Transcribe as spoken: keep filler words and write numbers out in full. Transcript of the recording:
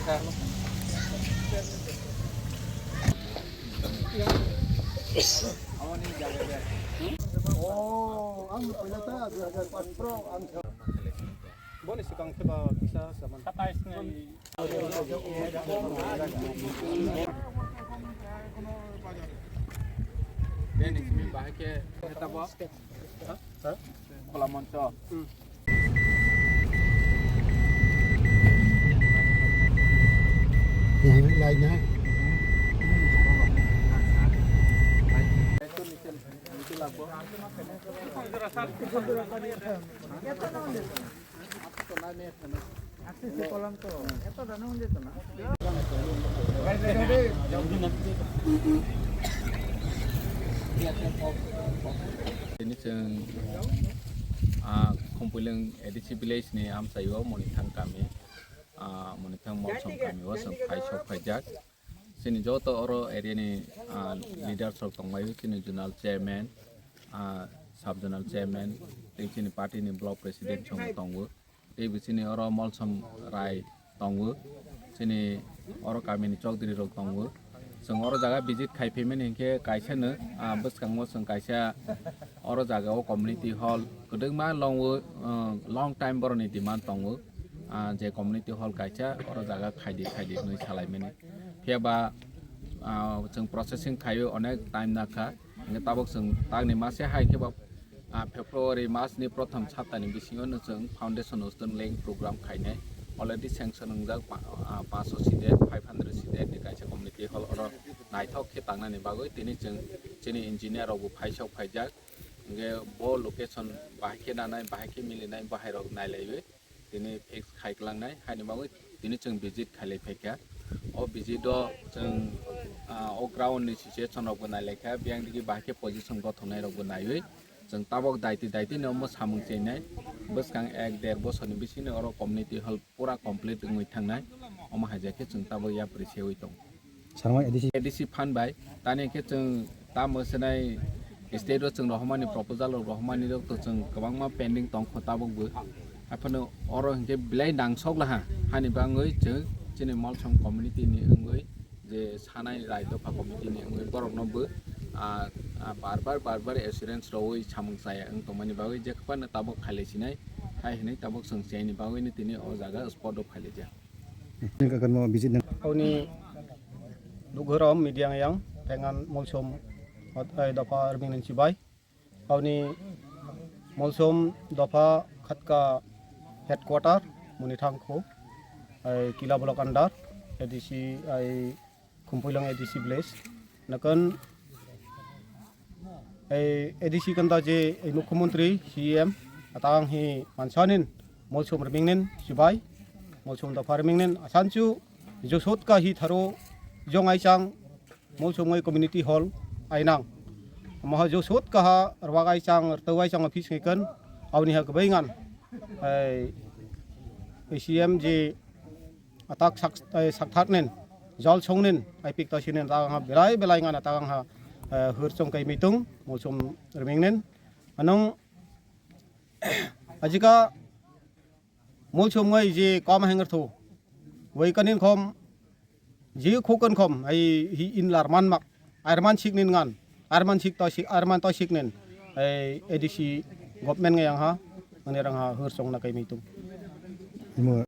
Oh, ang pwila ta dui hajar patro ang. Boni swkang khe ba kisa saman. Bini simi bahai khe tabo. Ha? Khula moncho. Yang lainnya. Tini chwng, ah, Khumpuilwng A D C village ni amchaio Monithang kami, ah, Monithang Molsom kami o chwng phai sok phaijak. Chini joto oro area ni, ah, leaders rok tongbaio, chini zonal chairman, ah, sub zonal chairman, tei chini party ni block president chwng tongo. Tei bo chini oro Molsom Rai tongo, chini oro kami ni chowdhury rok tongo. Chwng oro jaga visit khai phaimani hinkhe kaisa no, ah, bwskango chwng kaisa oro jaga o community hall kwdwkma long o, ah, long time borok ni demand tongo. Ah, je community hall kaisa oro jaga khaidi, khaidi hinwi salaimani. Phiya ba, ah, chwng processing khaio onek time nakha. Hingke tabok chwng takni mase hai khe ba, ah, February mas ni prothom saptani bisingo no chwng foundation stone laying program khainai. Already sanction wngjak pa-, ah, panchsho seated, five hundred seated ni kaisa community hall oro naithok khe tangnani bagwi tini chwng chini engineer rok bo phaisok phaijak. Hingke bo location bahai khe nanai, bahai khe milinai, bahai rok nailaiwi. Tini fix khai klangnai, haini bagwi tini chwng visit khailai phaikha. O visit o chwng, ah, o ground ni situation rokbo nailaikha, biyang digi bahai khe position gothoknai rokbo naiwi chwng tabok daiti daiti no omo samung chenai. Bwskang ek der bosorni bisingo oro community hall pura complete wngwi thangnai, omo hai khe chwng tabok yapri sewi tongo. Sarma A D C. A D C phan bai, tani khe chwng tamo swnai state o chwng rohormani proposal rok rohormani rok to chwng kwbangma pending tong kho tabok bo. Haphano oro hinkhe belai nangsok laha, hani bangwi chwng chini Molsom community ni wngwi je sanai rai dopha committee ni wngwi borok no bo, ah, ah, bar bar, bar bar assurance rwui samung chaya wng tongmani bagwi je phano tabok khailai sinai, hai hinwi tabok chwng chaini bagwi ni tini o jaga spot o phailaijak. Nini kakan mo visit nang. Auni lugurom media yang pengan Molsom, eh, dopha riming nin chibai. Auni Molsom dopha khatka headquarter muni thangkho, eh, Kila block under A D C, eh, Khumpuilwng A D C village. Nakon, eh, A D C kanta je, eh, Mukhyamantri C M atang hi mansanin Molsom rimingnin chibai, Molsom dopha rimingnin asanchu josotka hi tharo jong aichang Molsom ngai community hall ainang. Maha josotka ha rwak aichang, rwak aichang office ngikan, auni ha gabay ngan. Eh, A C M je atak sak, eh, sakthak nen, jol song nen, aipik ta sinen ta ha belai belai ngan atak ha, eh, hur chong kai mitung, Molsom riming nen. Anong ajika Molsom ngai je kom hanger tho, wai kanin khom, je khokan khom, ai hi in lar man mak, ar man sik nen ngan, ar man sik ta sik, ar man ta sik nen, ai A D C government ngai ang ha, ani rang ha hur chong na kai mitung. Imo